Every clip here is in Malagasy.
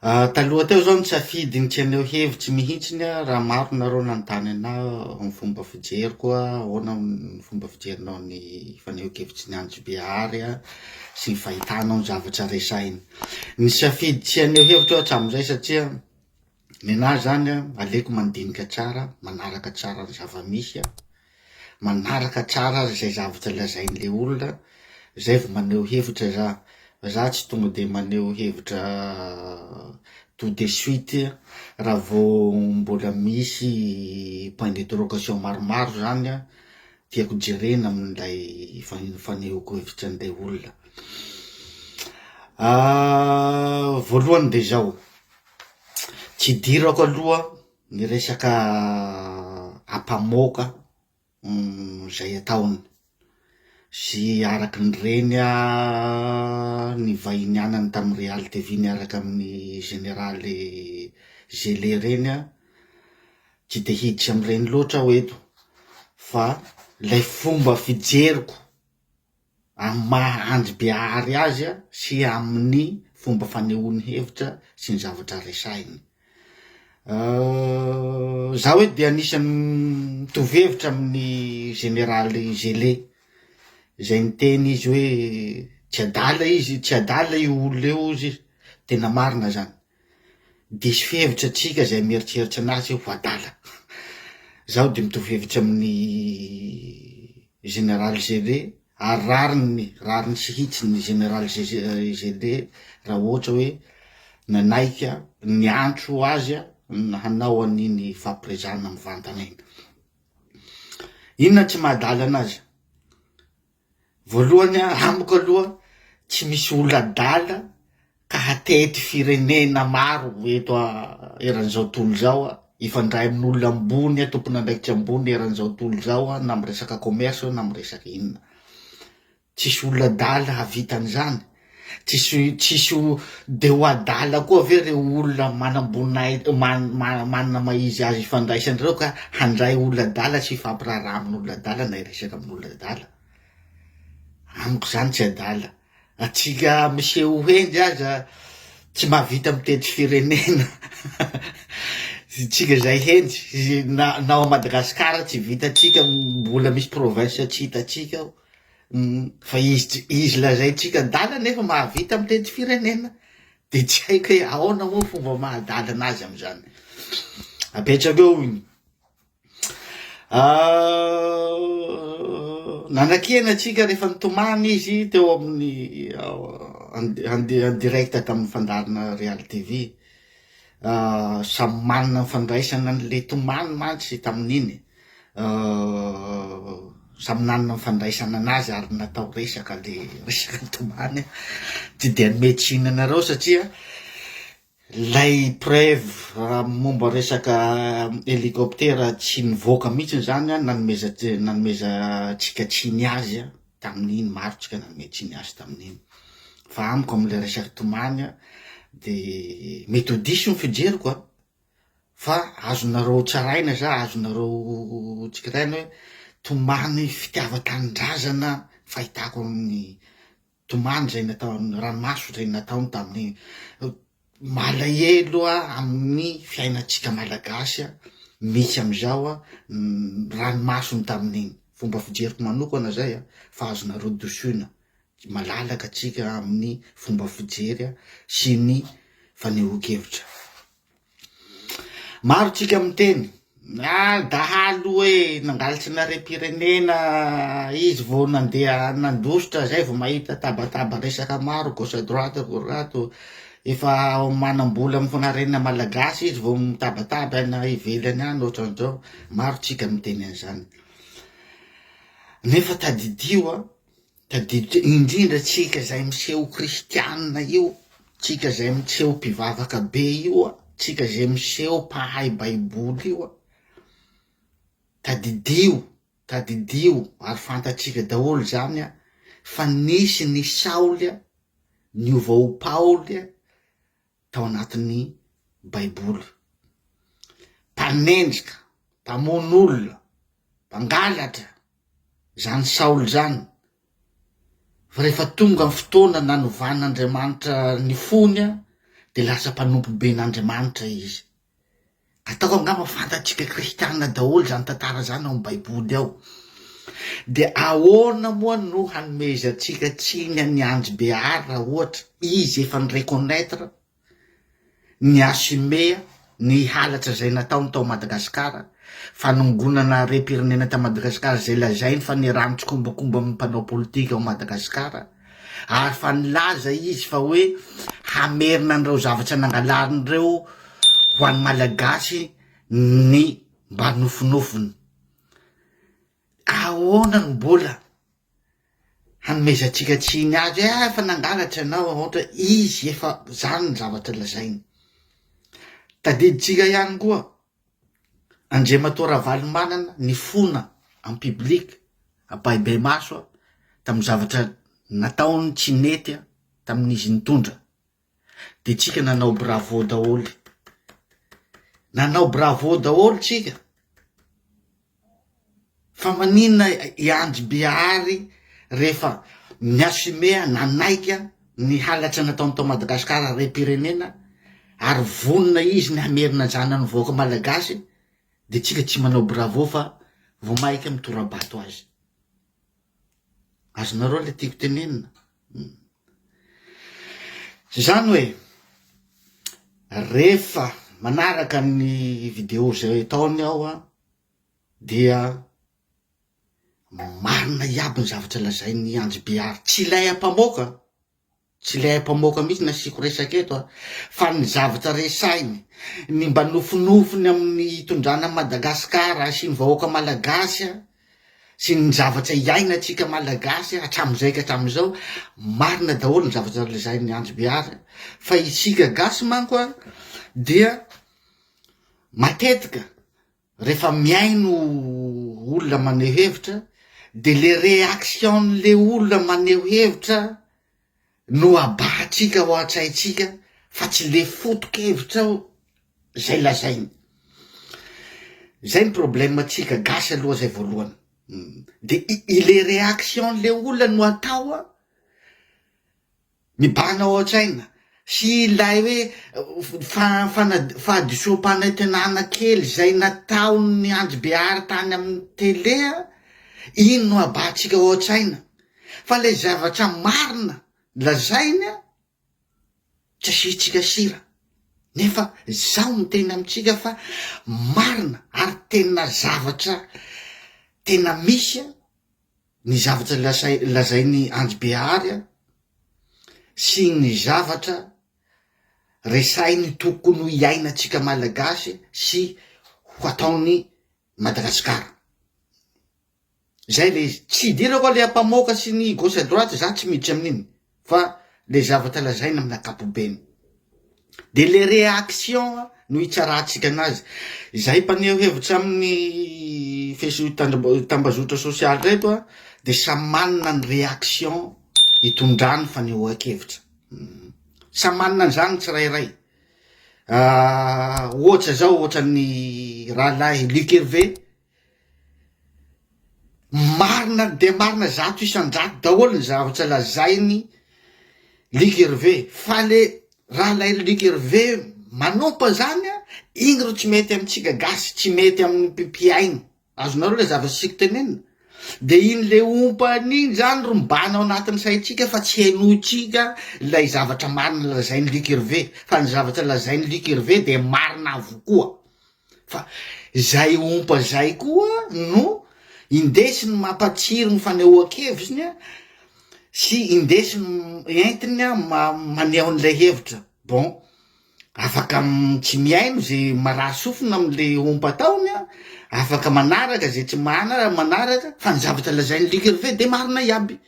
Taloha teo zao nisafidy ny tsy haneho hevitry mihitsiny aho raha maro nareo nanontany anahy ny fomba fijeriko, ahoana ny fomba fijerinao ny fanehoan-kevitry ny Andry Behary sy ny fahitanao ny zavatra resahiny. Nisafidy tsy haneho hevitra aho hatramin'izay satria Nenaha zany an, aleoko mandinika tsara, manaraka tsara ny zava-misy aho, manaraka tsara izay zavatra lazain'le olona, zay vao maneho hevitra za, fa za tsy tonga de maneho hevitra tout de suite raha vao mbola misy point d'interrogation maromaro zany an, tiako jerena amin'ilay fanehoako hevitra an'ilay olona. Voalohany de zao. Tsy idirako aloha ny resaka ampamoaka zay ataony sy araky ny reny ny vahinianany tamy Real TV niaraka amin'ny generaly Zele reny an, tsy de hiditsy am'ireny loatra aho eto fa lay fomba fijeriko amin'ny maha Andry Behary azy sy amin'ny fomba fanehoany hevitra sy ny zavatra resahiny. Zaho eto de anisan'ny mitovy hevitra amin'ny jeneraly Zele, zay niteny izy hoe tsy adala izy, tsy adala io olona io hozy izy, tena marina zany. Diso fihevitra antsika zay mieritreritra anazy ho adala. Zaho de mitovy hevitra amin'ny jeneraly Zele ary rariny, rariny sy hitsiny ny jeneraly Zele raha ohatra hoe nanaiky niantso azy hanao an'iny fampirezana mivantana iny. Inona tsy maha adala anazy? Voalohany amiko aloha tsy misy olo adala ka hatety firenena maro eto eran'izao tontolo izao, hifandray amin'olo ambony, tompon'andraikitra ambony eran'izao tontolo izao na amy resaka commerce io na amy resaka inona. Tsisy olo adala hahavita an'izany, tsisy tsisy de ho adala koa ve reo olona manam-boninahitra manana maha izy azy ifandraisany reo ka handray olo adala sy hifampiraharaha amin'olo adala na hiresaka amin'olo adala? Amiko zany tsy adala, atsika miseho hendry aza tsy mahavita mitety firenena, tsika zay hendry na na ao Madagasikara tsy vitantsika mbola misy province tsy hitantsika ao. Fa izy izy lazaintsika adala nefa mahavita mitety firenena, de tsy haiko hoe ahoana moa fomba maha adala anazy am'zany, apetrako eo iny. Nanakiana antsika rehefa nitomany izy teo amin'ny en en direct tamin'ny fandaharana Real TV, samy manana ny fandraisana an'le tomany mantsy tamin'iny. Samy nanana ny fandraisana anazy ary natao resaka le resaka tomany, tsy de hanome tsiny anareo satria lay preuve raha momba resaka hélicoptère tsy nivoaka mihitsy zany an, nanomeza- nanomezantsika tsiny azy an tamin'iny, maro tsika nanome tsiny azy tamin'iny, fa amiko amle resaka tomany an de mety ho diso ny fijeriko an. Fa azonareo tsaraina za, azonareo tsikeraina hoe tomany fitiavan-tanindrazana fahitako ny tomany zay nataony, ranomaso zay nataony tamin'iny, malahelo aho amin'ny fiainantsika malagasy misy amizao an, ranomasony tamin'iny, fomba fijeriko manokana zay an, fa azonareo disoina, malalaka tsika amin'ny fomba fijery sy ny fanehoan-kevitra. Maro tsika miteny, ah dahalo e, nangalatra ny harem-pirenena izy vao nandeha nandositra zay vao mahita tabataba resaka maro gauche à droite droite, efa manam-bola amin'ny harena malagasy izy vao mitabataba any ivelany any ohatran'izao, maro tsika miteny an'izany, nefa tadidio an. Tadidio indrindra tsika zay miseho kristianina io, tsika zay miseho mpivavaka be io a, tsika zay miseho mpahay baiboly io a, tadidio, tadidio ary fantatsika daholo zany a, fa nisy ny Saoly a, niova ho Paoly a, tao anatin'ny baiboly, mpanendrika, mpamono olona, mpangalatra, zany Saoly zany, fa rehefa tonga ny fotoana nanovan'Andriamanitra ny fony an, de lasa mpanompo ben'Andriamanitra izy. Ataoko angamba fantatsika kristiana daholo zany tantara zany ao am baiboly ao. De ahoana moa no hanomezantsika tsiny an'i Andry Behary raha ohatra izy efa ni-reconnaitre, ni-assumer ny halatra izay nataony tao Madagasikara, fanongonana harem-pirenena tao Madagasikara izay lazainy fa niaraha mitsikombakomba amin'ny mpanao politika ao Madagasikara, ary fa nilaza izy fa hoe hamerina an'ireo zavatra nangalariny ireo ho an'ny Malagasy ny mba nofinofiny. Ahoana no mbola hanomezantsika tsiny azy hoe ah efa nangalatra ianao ohatra izy efa zany ny zavatra lazainy. Tadidintsika ihany koa Andriamatoa Ravalomanana nifona en public ampahibemaso tamin'ny zavatra nataony tsy nety tamin'izy nitondra. De tsika nanao bravo daholo, nanao bravo daholo tsika, fa maninona i Andry Bihary rehefa mi-assumer nanaiky ny halatra nataony tao Madagascar harem-pirenena ary vonona izy ny hamerina an'izany amin'ny vahoaka malagasy de tsika tsy manao bravo fa vao maika mitora-bato azy. Azonareo le tiako tenenina? Zany hoe rehefa manaraka ny video zay ataony aho an, dia marina iaby ny zavatra lazain'i Andry Behary, tsy ilay ampamoaka, tsy ilay ampamoaka mihitsy no asiako resaka eto an, fa ny zavatra resahiny, ny mba nofinofiny amin'ny hitondrana an'i Madagasikara sy ny vahoaka malagasy an, sy ny zavatra iainantsika malagasy hatramin'izay ka hatramin'izao, marina daholo ny zavatra lazain'i Andry Behary, fa isika gasy manko an dia matetika rehefa mihaino olona maneho hevitra de le réaction-n'le olona maneho hevitra no abahantsika ao an-tsaintsika fa tsy le foto-kevitra zay lazainy. Zay ny problème-tsika gasy aloha zay voalohany, de i le réaction-n'le olona no atao an, mibahana ao an-tsaina sy ilay hoe fahadisoam-panantenana kely zay nataon'i Andry Behary tany amin'ny tele an, iny no abahantsika ao an-tsaina fa lay zavatra marina lazainy an, tsy asiantsika sira nefa zaho miteny amintsika fa marina ary tena zavatra tena misy an, ny zavatra lazain'i Andry Behary sy ny zavatra resahiny tokony ho iainantsika Malagasy sy ho ataon'i Madagasikara. Zay le izy. Tsy idirako le ampamoaka sy ny gauche à droite, za tsy miditra amin'iny fa le zavatra lazaina amin'ny ankapobeny. De le réaction no hitsarantsika anazy. Izay mpaneho hevitra amin'ny face- tambazotra sosialy reto a, de samy manana ny réaction hitondrany fanehoan-kevitra. Samy manana an'izany ny tsirairay. Ohatra zao ohatran'ny rahalahy Luc Hervé, Marina dia marina 100% daholo ny zavatra lazainy Luc Hervé fa le raha lay Luc Hervé manompa zany a iny ro tsy mety amintsika gasy tsy mety amin'ny mpihaino azonareo le zavatra tiako tenenina de iny le ompany iny zany ro mibahana ao anatin'ny saintsika fa tsy henointsika lay zavatra marina lazain'i Luc Hervé fa ny zavatra lazain'i Luc Hervé de marina avokoa Fa izay ompa izay koa no indesiny mampatsiro ny fanehoan-keviny sy indesiny entiny maneho an'ilay hevitra. Bon, afaka tsy mihaino ze marary sofina am'le ompa ataony an, afaka manaraka ze tsy manaraka fa ny zavatra lazain'i Luc Hervé de marina iaby.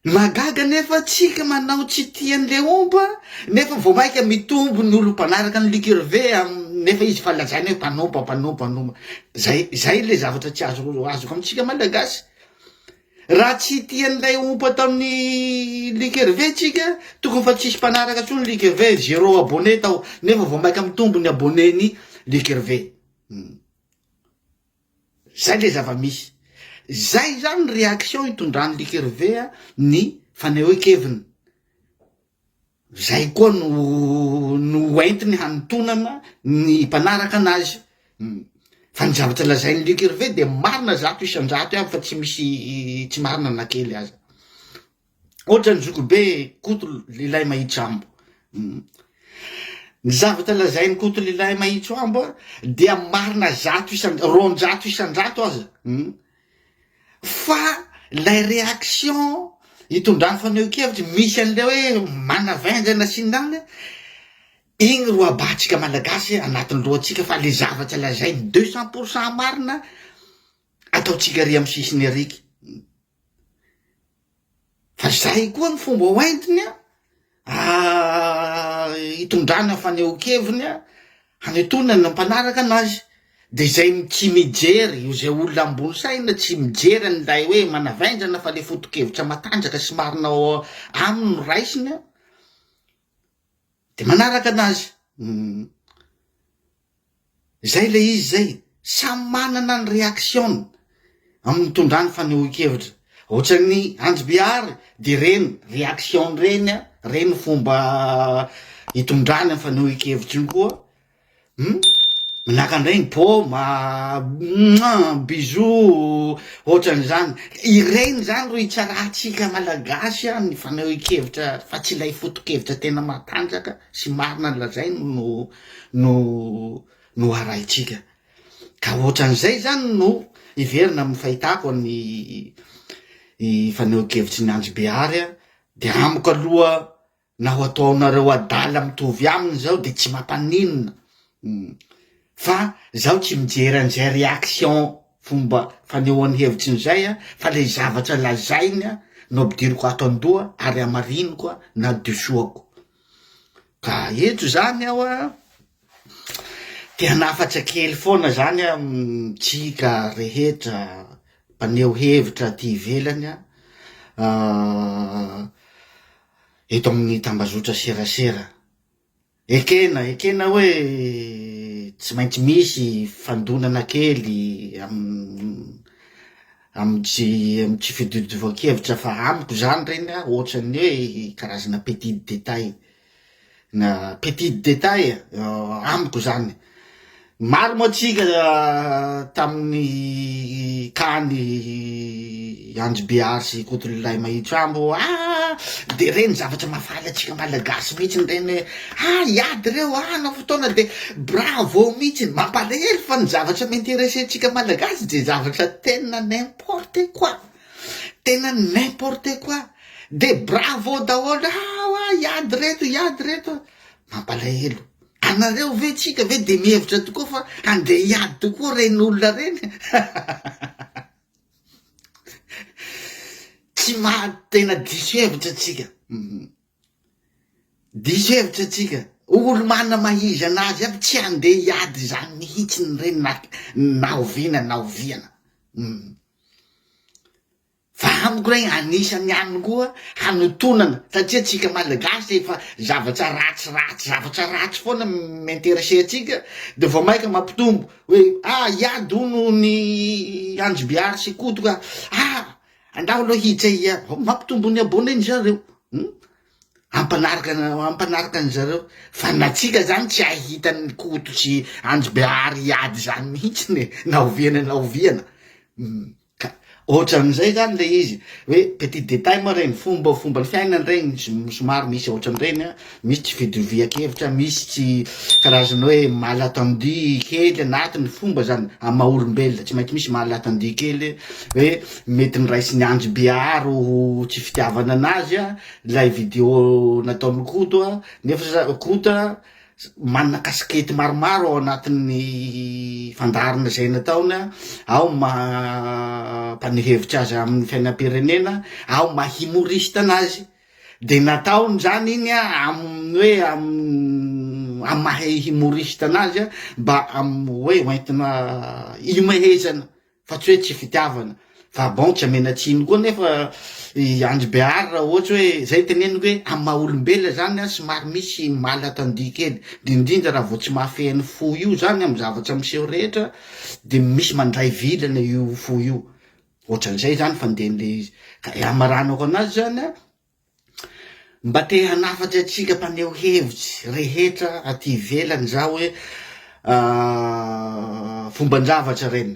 Mahagaga nefa tsika manao tsy tia an'le ompa nefa vao maika mitombo ny olo mpanaraka an'i Luc Hervé nefa izy fa lazaina hoe mpanompa mpanompa mpanompa zay zay le zavatra tsy azo azoko amintsika malagasy raha tsy tia an'ilay ompa ataon'i Luc Hervé tsika tokony fa tsisy mpanaraka tsony Luc Hervé zéro abonné tao nefa vao maika mitombo ny abonné ny Luc Hervé. Zay le zava-misy. Zay zany ny réaction itondran'i Luc Hervé ny fanehoan-keviny. Zay koa no no entiny hanintonana ny mpanaraka anazy. Fa ny zavatra lazain'i Luc Hervé dia marina 100% aby fa tsy misy tsy marina na kely aza. Ohatra ny zokibe Koto Lilahy Mahitsambo. Ny zavatra lazain'i Koto Lilahy Mahitsoambo dia marina zato isan- 200% aza. Fa ilay réaction itondrany fanehoan-kevitra misy an'ilay hoe manavendrana sy ny namany, igny ro abahantsika malagasy anatin'ny lohantsika fa le zavatra lazainy 200% marina ataontsika ary amin'ny sisiny ariky. Fa zay koa ny fomba hoentiny a, hitondrana fanehoan-keviny a, hanetonana ny mpanaraka anazy, de zay tsy mijery io zay olona ambony saina tsy mijery an'ilay hoe manavendrana fa le foto-kevitra matanjaka sy marina ao aminy no raisiny a, de manaraka anazy. Zay le izy zay, samy manana ny réaction-ny amin'ny nitondrany fanehoan-kevitra. Ohatran'ny Andry Bihary de reny réaction-ny reny an, reny fomba itondrany ny fanehoan-kevitra iny koa, hum, manahaka an'ireny paoma, mouah, bisous, ohatran'izany. Ireny zany ro hitsarantsika Malagasy an ny fanehoan-kevitra fa tsy ilay foto-kevitra tena matanjaka sy marina lazainy no no no arahintsika. Ka ohatran'izay zany no hiverina amin'ny fahitako ny fanehoan-kevitry ny Andry Behary a, de amiko aloha na ho ataonareo adala mitovy aminy zaho de tsy mampaninona fa zaho tsy mijery an'izay réaction fomba fanehoany hevitry ny zay a, fa le zavatra lazainy a no ampidiriko ato an-doha ary hamariniko a na disoako. Ka eto zany aho a, te hanafatra kely foana zany aho amintsika rehetra mpaneho hevitra aty ivelany a, eto amin'ny tambazotra serasera. Ekena, ekena hoe tsy maintsy misy fandonana kely am- amy tsy amy tsy fidodivan-kevitra fa amiko zany reny a ohatran'ny hoe karazana petit détail, na petit détail amiko zany, maro moa tsika tamin'ny cas-n'i Andry Behary sy Kotololahy Mahitsambo, ah de reny zavatra mahafaly antsika malagasy mihitsy reny hoe ah hiady reo, ah hanao fotoana de bravo mihitsy, mampalahelo fa ny zavatra mi-interesser antsika malagasy de zavatra tena n'importe quoi, tena n'importe quoi, de bravo daholo, ah oa hiady reto, hiady reto, mampalahelo, anareo ve tsika ve de mihevitra tokoa fa handeha hiady tokoa reny olona reny? Tsy maha tena diso hevitra tsika. Diso hevitra tsika. Olo mana mahiza anazy aby tsy handeha hiady izany mihitsy ny reny na na oviana na oviana. Fa amiko regny anisany ihany koa hanotonana satria tsika malagasy efa zavatra ratsiratsy zavatra ratsy foana mi-interesser antsika de vao maika mampitombo hoe ah hiady hono ny Andry Bihary sy Koto ka ah andao aloha hiditra hiady, mampitombo ny abonné ny zareo hum hampanaraka hampanaraka ny zareo fa na tsika zany tsy hahita ny Koto sy Andry Bihary hiady zany mihitsiny e na oviana na oviana hum. Ka ohatran'izay zany le izy, hoe petit détail moa reny, fomba fomba fiainana reny somary misy ohatran'ireny an, misy tsy fitovian-kevitra, misy tsy karazana hoe mal entendu kely anatiny, fomba zany amy maha olombelona tsy maintsy misy mal entendu kely hoe mety noraisin'i Andry Behary ho tsy fitiavana anazy an ilay video nataon'i Koto an, nefa za Koto an Manana kasikety maromaro ao anatin'ny fandaharana izay nataony, ao ny maha mpaneho hevitra azy amin'ny fiainam-pirenena, ao maha humoriste anazy, de nataony zany iny amin'ny hoe amin'ny maha humoriste anazy mba amin'ny hoe hoentina hihomehezana. fa tsy hoe tsy fitiavana fa bon tsy amena tsiny koa nefa i Andry Behary raha ohatry hoe zay teneniko hoe amin'ny maha olombelona zany an somary misy mal attendu kely indrindra raha vao tsy mahafehy ny fo io zany amin'ny zavatra miseho rehetra de misy mandray vilana io fo io ohatran'izay zany fandehan'le izy ka hamaranako anazy zany an. Mba te hanafatra antsika mpaneho hevitsy rehetra aty ivelany za hoe fomban-javatra reny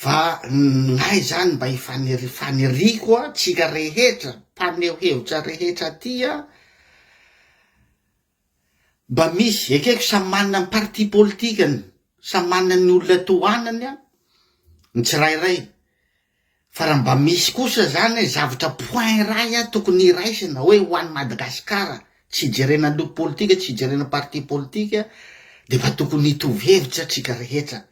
fa gn'ahy zany mba ifaniri- faniriako a tsika rehetra mpaneho hevitra rehetra aty a, mba misy, ekeko samy manana ny parti politikany, samy manana ny olona tohanany a ny tsirairay Fa raha mba misy kosa zany hoe zavatra point iray a tokony hiraisana hoe ho an'i Madagasikara, tsy hijerena loko politika, tsy hijerena parti politika, de mba tokony hitovy hevitra tsika rehetra.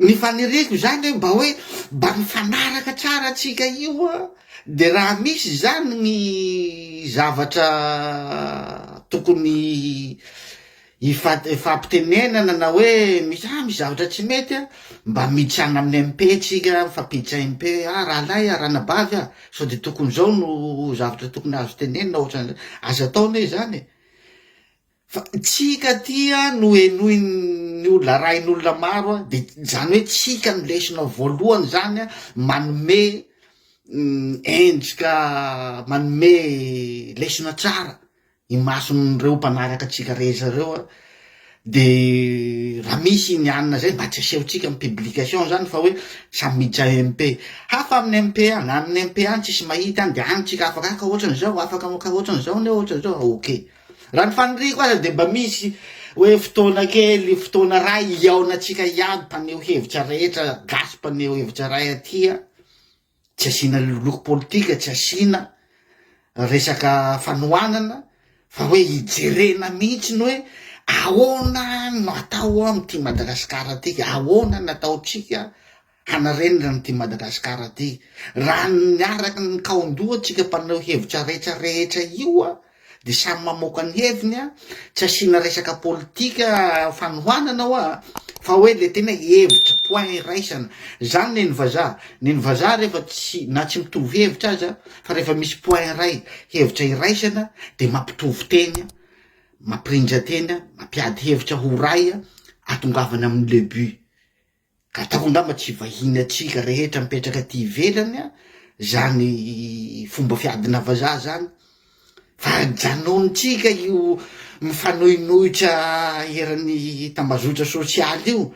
Ny faniriako zany hoe mba hoe mba mifanaraka tsara tsika io a, de raha misy zany ny zavatra tokony Ifampitenenana na hoe misy ah misy zavatra tsy mety ah, mba miditra any amin'ny MP tsika, mifampiditra MP hoe ah rahalahy ah, ranabavy ah, sao de tokony zao no zavatra tokony azo tenenina ohatran'izay, aza atao anie zany e! Fa tsika aty ah no henoin'ny olona, arahin'olona maro ah, de zany hoe tsika no lesona voalohany zany ah manome endrika, manome lesona tsara imason'ireo mpanaraka antsika rehetra ireo a, de raha misy iny anona zay mba tsy asehontsika amin'ny publication zany fa hoe samy miditra MP, hafa amin'ny MP any, amin'ny MP any tsisy mahita any de any tsika afaka ah ka ohatran'izao, afaka ka ohatran'izao anie ohatran'izao, ok. Raha ny faniriako aza de mba misy hoe fotoana kely, fotoana ray hihaonantsika iaby mpaneho hevitra rehetra, gasy mpaneho hevitra ray aty a, Tsy asiana loko politika, tsy asiana resaka fanohanana fa hoe hijerena mihitsy ny hoe ahoana no atao amin'ity Madagasikara ity, ahoana no ataontsika hanarenana an'ity Madagasikara ity. Raha niaraka nikaon-doha tsika mpanao hevitra rehetra rehetra io an, de samy mamoaka ny heviny an, tsy asiana resaka politika fanohanana hoa fa hoe le tena hevitra point iraisana, zany neny vazaha, neny vazaha rehefa tsy na tsy mitovy hevitra aza fa rehefa misy point iray hevitra iraisana de mampitovy teny, mampirindra teny, mampiady hevitra ho ray atongavana amin'ny le but. Ka ataoko angamba tsy vahiny atsika rehetra mipetraka aty ivelany a, zany fomba fiadina vazaha zany, fa ajanontsika io mifanohinohitra eran'ny tambazotra sosialy io,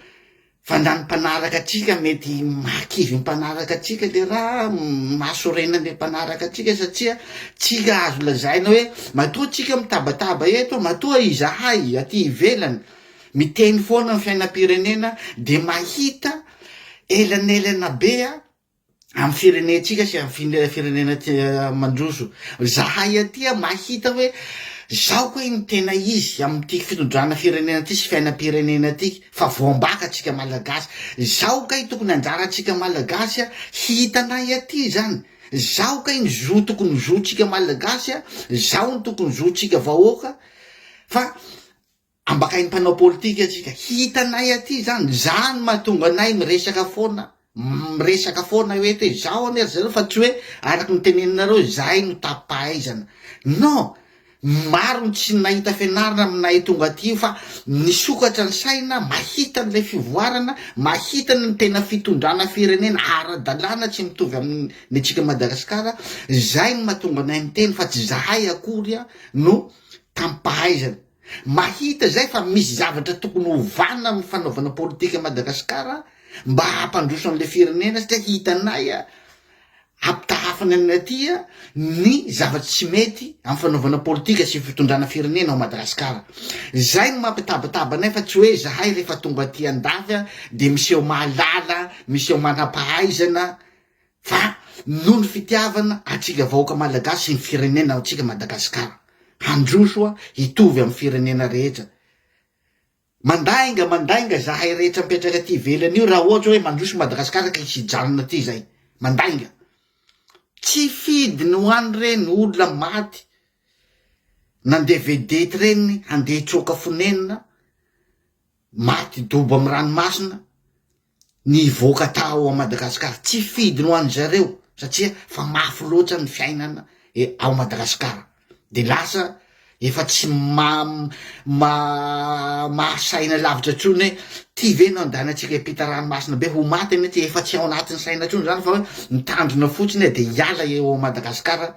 fa na ny mpanaraka atsika mety mahakivy ny mpanaraka atsika le raha, mahasorena le mpanaraka atsika satria tsika azo lazaina hoe matoa tsika mitabataba eto, matoa izahay aty ivelany Miteny foana ny fiainam-pirenena dia mahita elanelana be amin'ny firenentsika sy amin'ny firenena mandroso. Zahay aty mahita hoe zao koa ny tena izy amin'ity fitondrana firenena ity sy fiainam-pirenena ity fa voambaka tsika malagasy. Zao kay tokony anjarantsika malagasy hitanay aty zany. Zao kay ny zo tokony zontsika malagasy, zao ny tokony zontsika vahoaka fa Ambakain'ny mpanao politika tsika, hitanay aty zany, zany mahatonga anay miresaka foana, miresaka foana hoe eto hoe zao anie ry zareo fa tsy hoe araky ny teneninareo hoe zahay no tapipahaizana, non, maro ny tsy nahita fianarana aminay tonga aty fa nisokatra ny saina, mahita an'ilay fivoarana, mahita ny tena fitondrana firenena ara-dalàna tsy mitovy amin'ny ny antsika Madagasikara, zay no mahatonga anay miteny fa tsy zahay akory no tapipahaizana. Mahita izay fa misy zavatra tokony hovana amin'ny fanaovana politika Madagasikara mba hampandroso an'ilay firenena satria hitanay ampitahafana ny aty ny zavatra tsy mety amin'ny fanaovana politika sy fitondrana firenena ao Madagasikara. Izay no mampitabataba anay fa tsy hoe zahay rehefa tonga aty andafy dia miseho mahalala, miseho manam-pahaizana Fa noho ny fitiavana antsika vahoaka malagasy sy ny firenena antsika Madagasikara handroso hitovy amin'ny firenena rehetra. Mandainga mandainga zahay rehetra mipetraka aty ivelany io raha ohatra hoe mandroso Madagasikara ka hisy hijanona aty zay. Mandainga. Tsy fidiny ho any reny olona maty nandeha vedety reny handeha hitsoaka fonenina maty dobo amin'ny ranomasina ny hivoaka tao a Madagasikara, tsy fidiny ho an'zareo satria fa mafy loatra ny fiainana ao Madagasikara, de lasa efa tsy ma- ma- mahasaina lavitra intsony hoe ty ve no andehanantsika hiampita ranomasina be ho maty anie ty, efa tsy ao anatin'ny saina intsony zany fa hoe mitandrina fotsiny de hiala eo a Madagasikara.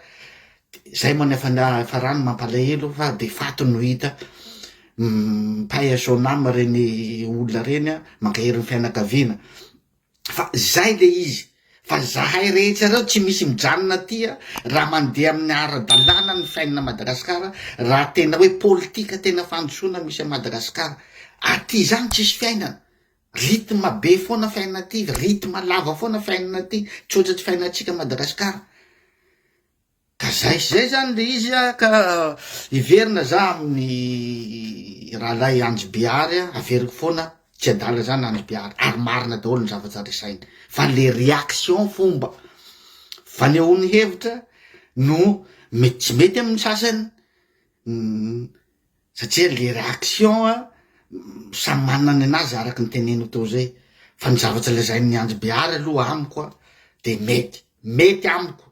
Zay moa ny farany mampalahelo fa de faty no hita, paix à son âme reny olona reny an, mankahery ny fianakaviana, fa zay le izy, fa zahay rehetra reo tsy misy mijanona aty an, raha mandeha amin'ny ara-dalàna ny fiainana Madagasikara, raha tena hoe politika tena fandrosoana misy an'i Madagasikara, aty zany tsisy fiainana, rythme be foana fiainana aty, rythme lava foana fiainana aty, tsy ohatran'ny fiainantsika Madagasikara. Ka zay sy zay zany le izy a, ka hiverina za amin'ny rahalahy Andry Bihary a, averiko foana, tsy adala zany Andry Bihary, ary marina daholo ny zavatra resahiny, fa le réaction fomba fanehoany hevitra no mety tsy mety amin'ny sasany, satria le réaction a, samy manana ny anazy araky ny teneniko teo zay, fa ny zavatra lazain'i Andry Bihary aloha amiko a, de mety, mety amiko.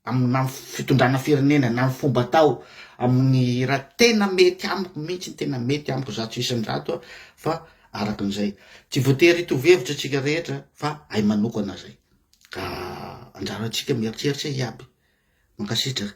amina fitondrana firenena na ny fomba atao amin'ny raha tena mety amiko mihitsy tena mety amiko 100% a fa arakin'izay tsy voatery hitovy hevitra antsika rehetra fa hay manokana zay ka anjarantsika mieritreritra iaby mankasitraka.